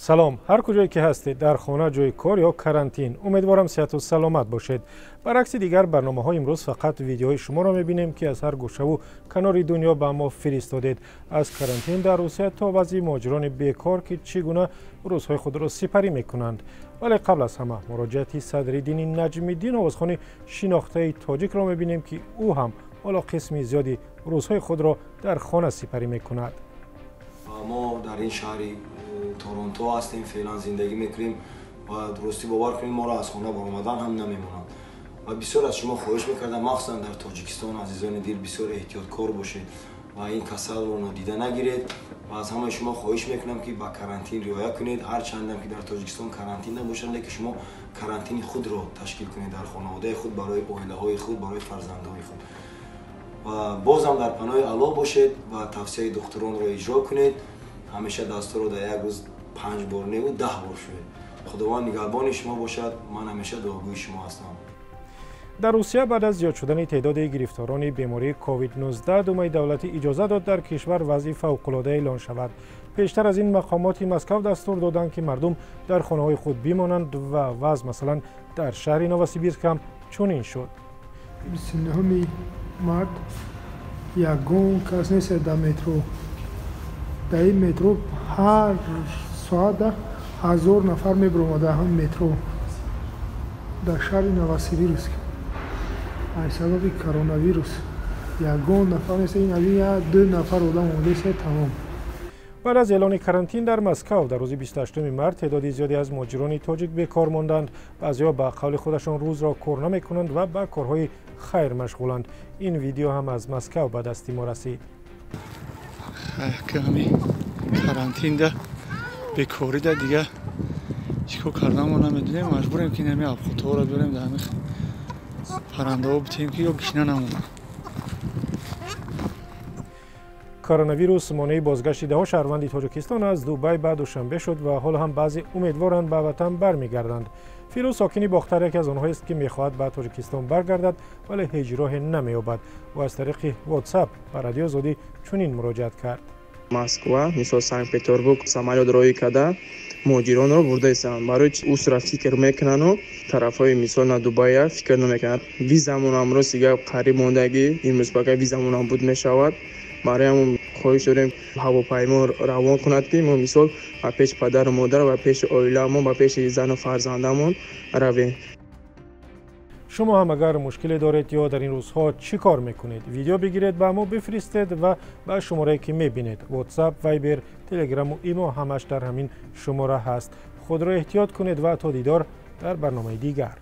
Салом, ҳар куҷое ки ҳастед, дар хона, ҷои кор ё карантин. Умедворам сиҳату саломат бошед. Баръакси дигар барномаҳо имрӯз фақат видеоҳои шуморо мебинем, ки аз ҳар гӯшаву канори дунё ба мо фиристодед. Аз карантин дар Русия то вазъи муҳоҷирони бекор, ки чӣ гуна рӯзҳои худро сипарӣ мекунанд. Вале қабл аз ҳама муроҷиати Садриддини Наҷмиддин, овозхони шинохтаи тоҷикро мебинем, ки ӯ ҳам ҳоло қисми зиёди рӯзҳои худро дар хона сипарӣ мекунад. Мо дар ин шаҳри Торонто ҳастем, феълан зиндагӣ мекунем ва дурустӣ бовар кунед, моро аз хона баромадан ҳам намемонанд. Ва бисёр аз шумо хоҳиш мекардам, махсусан дар Тоҷикистон, азизони дил, бисёр эҳтиёткор бошед ва ин касалро нодида нагиред. Ва аз ҳамаи шумо хоҳиш мекунам, ки ба карантин риоя кунед. Ҳарчандам ки дар Тоҷикистон карантин набошад, лекин шумо карантини худро ташкил кунед дар хонаводаи худ, барои оилаҳои худ, барои фарзандҳои худ. Ва бозам дар паноҳи Аллоҳ бошед ва тавсияи духтуронро иҷро кунед. Ҳамеша дастҳоро дар як рӯз 5 бор неву 10 бор шӯед. Худованд нигаҳбони шумо бошад. Ман ҳамеша дуогӯи шумо ҳастам. Дар Русия баъд аз зиёд шудани теъдоди гирифторони бемории ковид-19 Думаи давлатӣ иҷоза дод дар кишвар вазъи фавқулода эълон шавад. Пештар аз ин мақомоти Москав дастур доданд, ки мардум дар хонаҳои худ бимонанд ва вазъ масалан дар шаҳри Новосибирск ҳам чунин шуд. 29 март ягон кас нест дар метро. Дар ин метро ҳар соат 1000 нафар мебиромад дар ҳамин метро дар шаҳри Новосибирск. Аз сабаби коронавирус ягон нафар нест, ин аз 2 нафар одам омадааст, тамом. Баъд аз эълони карантин дар Москав дар рӯзи 28 март теъдоди зиёде аз муҳоҷирони тоҷик бекор монданд. Баъзеҳо ба қавли худашон рӯзро кор намекунанд ва ба корҳои хайр машғуланд. Ин видео ҳам аз Москав ба дасти мо расид. Ҳами карантинда бекорида дига чӣ кор карданмо намедонем, маҷбурем ки ҳами абхотҳоро биёрем, дар ҳами паррандаҳо битем, ки ё гишна намонад. Коронавирус монеи бозгашти даҳо шаҳрванди Тоҷикистон аз Дубай ба Душанбе шуд ва ҳоло ҳам баъзе умедворанд ба ватан бармегарданд. Фирӯз, сокини Бохтар, яке аз онҳоест, ки мехоҳад ба Тоҷикистон баргардад, вале ҳеҷ роҳе намеёбад. Ӯ аз тариқи WhatsApp ба Радио Озодӣ чунин муроҷиат кард. Москва, мисол Санкт-Петербург самолёт роҳӣ карда муҳоҷиронро бурда истанд. Барои усра фикр мекунану тарафҳои мисол на Дубая фикр намекунанд. Визамонам рост дига қариб мондагӣ, имрӯз бага визамонам буд мешавад. Барои ҳамон хоҳиш дорем ҳавопаймо равон кунад, ки мо мисол ба пеши падару модар, ба пеши оиламон, ба пеши зану фарзандамон равем. Шумо ҳам агар мушкиле доред ё дар ин рӯзҳо чӣ кор мекунед, видео бигиред, ба мо бифиристед ва ба шуморае ки мебинед. WhatsApp, Viber, Telegram ва Имо ҳамаш дар ҳамин шумора ҳаст. Худро эҳтиёт кунед ва то дидор дар барномаи дигар.